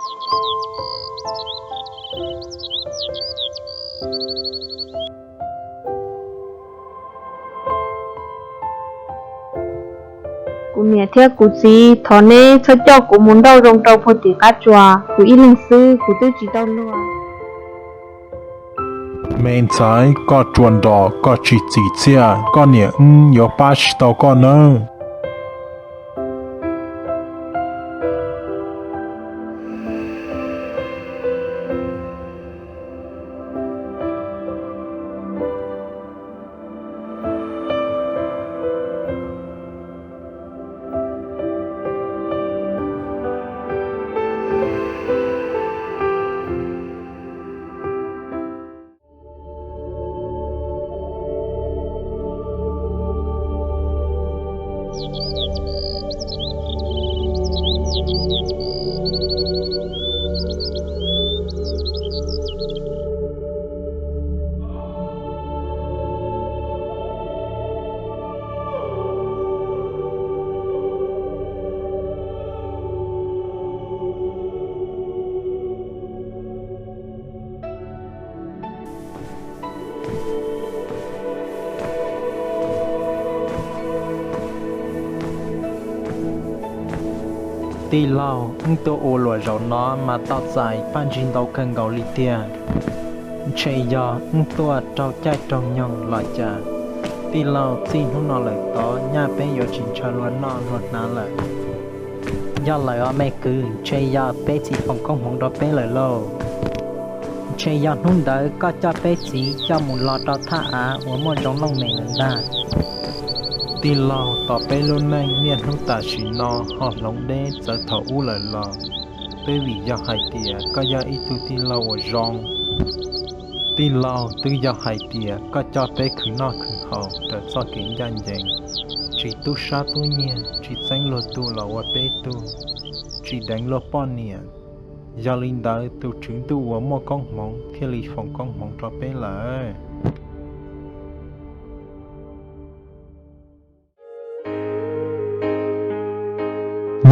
Kuv niam thiab kuv txiv, thov neb txhob coj kuv mus nrauj zoo rau puag tim qab tsuas, kuv ib leeg xwb kuv twb tsis tau luag. Me ntxhais, koj ruam nrov, koj tsis txim txiaj, koj niam wb yuav pab tsis tau koj nawb. Tij laug, wb tuaj ua luam zaum no mas tau txais paj ntsig ntau kawg nkaus li tiag. Ntshe yog wb tuaj raug caij raug nyoog los cas. Tij laug, txij hnub no lawm tod nyaj peb yuav tsis ntshaw luag noj luag hnav lawm. Yog lawm os me kwv, ntshe yog peb txiv foom koob hmoov rau peb lawm lauj. Ntshe yog hnub ntawd koj coj peb txiv coj mus los rau thaj av uas muaj zoo looj mem lawm ntag. Tij laug, tos peb lub neej niaj hnub tam sim no ho hloov deb txawv thaum ub lawm los twb vim yog hais tias koj yog ib tug tij laug uas zoo. Tij laug, twb yog hais tias koj coj peb khwv noj khwv haus raws txoj kev ncaj ncees, tsis tub sab tub nyiag, tsis txeeb luag tug los ua peb tug, tsis deev luag poj niam. Yog li ntawd tus Tswv Ntuj uas muaj koob hmoov thiaj li foom koob hmoov rau peb lawm.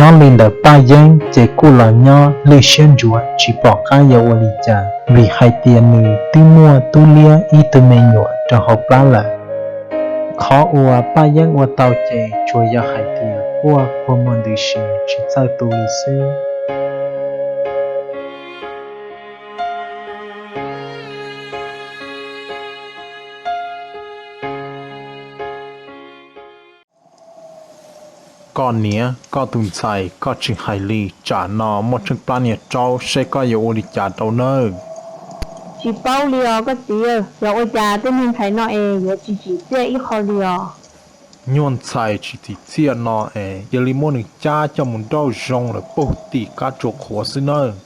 Nyob li ntawm Paj Yeeb ces kuj los nyob lwj siab ntsuav tsis pom qab yuav ua li cas, vim hais tias nws twb muaj tub liab ib tug me nyuam rau hauv plab lawm. Qhov uas Paj Yeeb ua tau ces tsuas yog hais tias quaj kua muag ntws si tsis txawj tu li xwb. Koj niam, koj tus ntxhais, koj tsis hais li, tsam no muaj tsheej plab niag raub seb koj yuav ua li cas rau nawb. Tsis paub li os koj txiv, yog ua cas tej niag ntxhais no es yuav tsis tsim txiaj ib qho li os. Nyuag ntxhais tsis tsim txiaj no es cia li muab nws cab coj mus nrauj zoo lawm puag tim qab tsuas qhuav xwb nawb.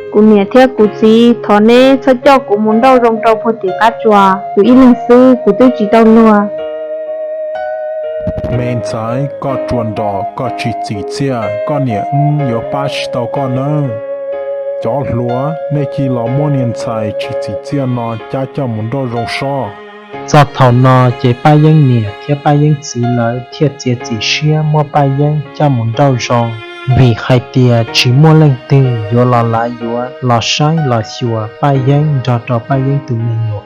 Kuv niam thiab kuv txiv, thov neb txhob coj kuv mus nrauj zoo rau puag tim qab tsuas, kuv ib leeg xwb kuv twb tsis tau luag. Me ntxhais, koj ruam nrov, koj tsis txim txiaj, koj niam wb yuav pab tsis tau koj nawb. Cov hluas, nej cia los muab niag ntxhais tsis txim txiaj no cab coj mus nrauj zoo sob. Txog thaum no ces Paj Yeeb niam thiab Paj Yeeb txiv lawv thiaj txiav txim siab muab Paj Yeeb coj mus nrauj zoo, vim hais tias tsis muaj leej twg yuav los lav yuav los saib los xyuas Paj Yeeb nrog rau Paj Yeeb tus me nyuam.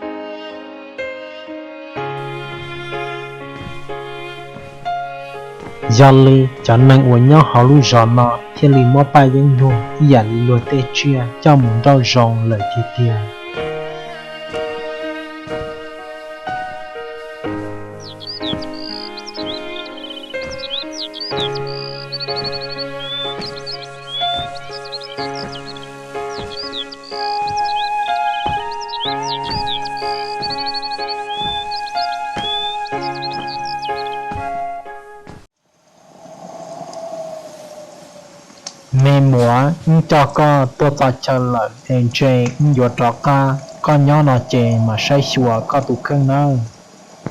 Yog li cov neeg uas nyob hauv lub zos no thiaj li muab Paj Yeeb luag ib yam li luag tej tsiaj coj mus nrauj zoo lawm tiag tiag. Me muam, wb coj koj tuaj txog chaw lawm es ntshe wb yuav rov qab, koj nyob no ces mam saib xyuas koj tus kheej nawb.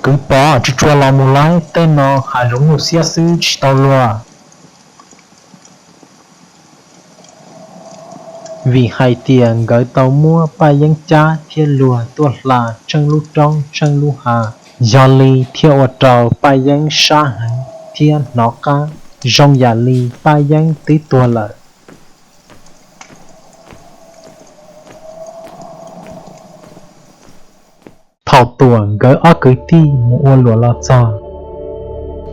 Kwv Pov, tsuas tsuas los mus laib, tej no hav zoov nyuj xiab xwb tsis tau luag. vim hais tias nkawd tau muab Paj Yeeb cab thiab luag tuaj hla tsheej lub roob tsheej lub hav. Yog li thiaj ua rau Paj Yeeb sab heev thiab hnov qab, zoo yam li Paj Yeeb twb tuag lawm. Thaum Tuam nkawd ob kwv tij mus ua luam los txog.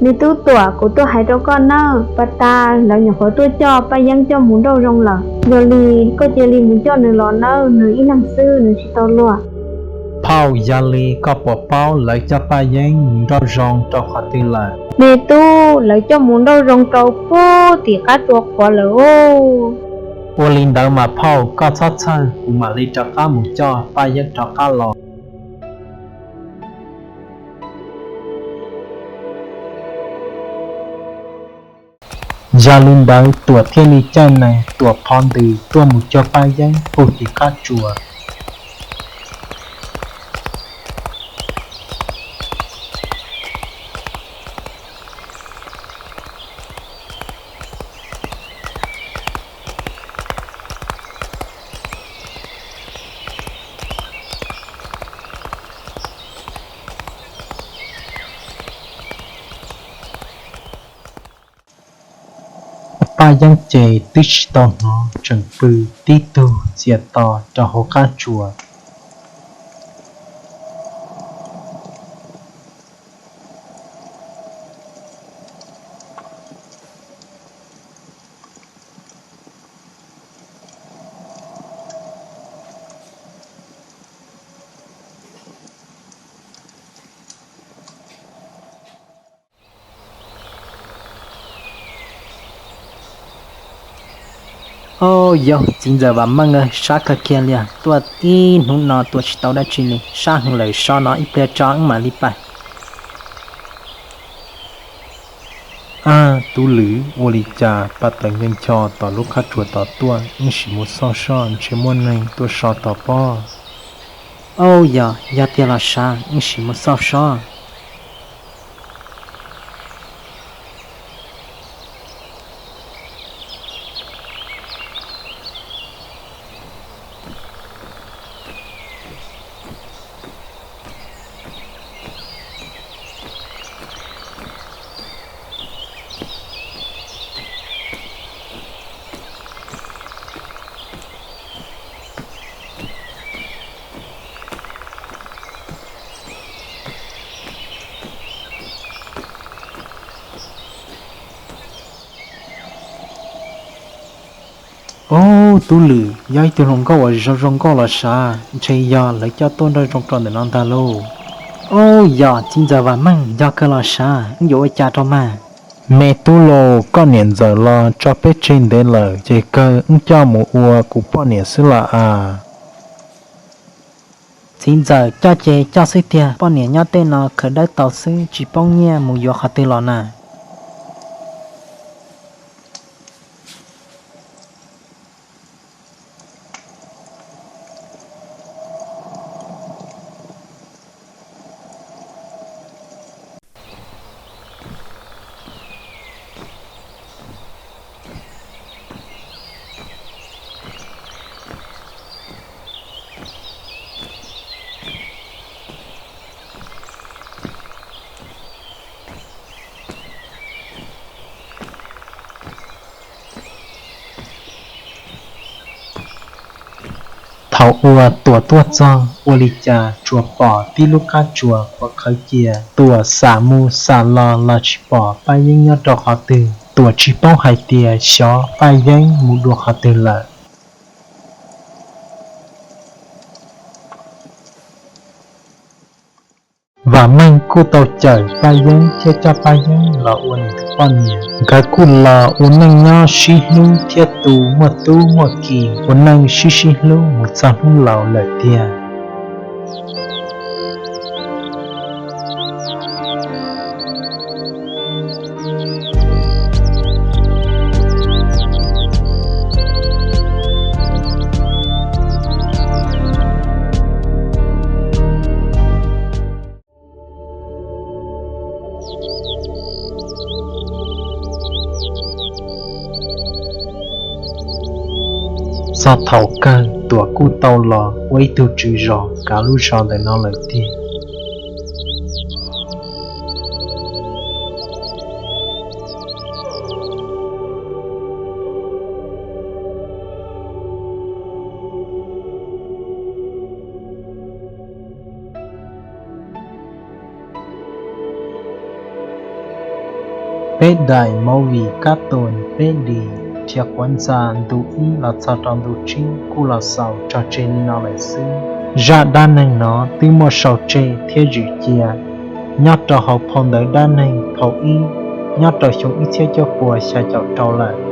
Me tub Tuam, kuv tuaj hais rau koj nawb, pas tas lawv nyuam qhuav tuaj coj Paj Yeeb coj mus nrauj zoo lawm. Yog li koj cia li mus coj nws los nawb, nws ib leeg xwb nws tsis tau luag. Phauj, yog li koj puas paub lawv coj Paj Yeeb mus nrauj zoo rau qhov twg lawm? Me tub, lawv coj mus nrauj zoo rau pem tim qab tsua qhuav lawm os. Ua li ntawd mas phauj, koj txhob txhawj, kuv mam li rov qab mus coj Paj Yeeb rov qab los. Yog li ntawd Tuam thiaj li caij nees tuam phov ntws tuaj mus coj Paj Yeeb pem tim qab tsua. Paj Yeeb ces twb tsis tau hnov, tseem pw tib tug txias to rau hauv qab tsua. Au yau, txiv ntxawm Vam Meej, sab kawg kiag li, tuaj ib hnub no tua tsis tau dab tsi li, sab heev lawm, so no ib pliag tso wb mam li pais. Ab, Tub Lwm, ua li cas paj tawv ncho ncho tom lub qab tsua tod tuaj, wb sim mus xauj soj ntshe muaj neeg tuaj so tod pob. Au yog, yog tiag los sav, wb sim mus xauj soj. Au, Tub Lwm, yog ib tug hluas nkauj uas zoo zoo nkauj los sav, ntshe yog lawv coj tuaj nrog zoo rau ntawm no ntag lauj. Au yog, txiv ntxawm Vam Meej, yog kawg los sav, wb yuav ua cas rau mas? Me tub laus, koj niam ntxawm los tso peb tseg ntev lawm, ces kawg wb coj mus ua kuv poj niam xwb los as. Txiv ntxawm, coj ces coj xwb tiag, poj niam nyob tej no khaws dawb tau xwb, tsis poob nyiaj, mus yuav qhov twg los na? Thaum uas Tuam tuaj txog, ua li cas tsuas pom tib lub qab tsuas qhuav qhawv cia. Tuam xam mus xam los los tsis pom Paj Yeeb nyob rau qhov twg. Tuam tsis paub hais tias xyov Paj Yeeb mus dua qhov twg lawm. Vam Meej kuj tau cawm Paj Yeeb thiab coj Paj Yeeb los ua nws tus poj niam. Nkawd kuj los ua neej nyob sib hlub thiab tu muaj tub muaj ki, ua neej sib sib hlub mus txog hnub laus lawm tiag. Txog thaum kawg Tuam kuj tau los ua ib tug tswv zos kav lub zos ntawm no lawm tiag. Peb daim movie Kab Toos peb dim, nrhiav quav ntxa ntu ib los txog rau ntu tsib kuj los xaus tso tseg li no lawm xwb. Zaj dab neeg no twb muaj sau tseg thiab zwm cia nyob rau hauv phau ntawv dab neeg phau ib nyob rau xyoo ib txhiab cuaj pua xya caum rau lawm.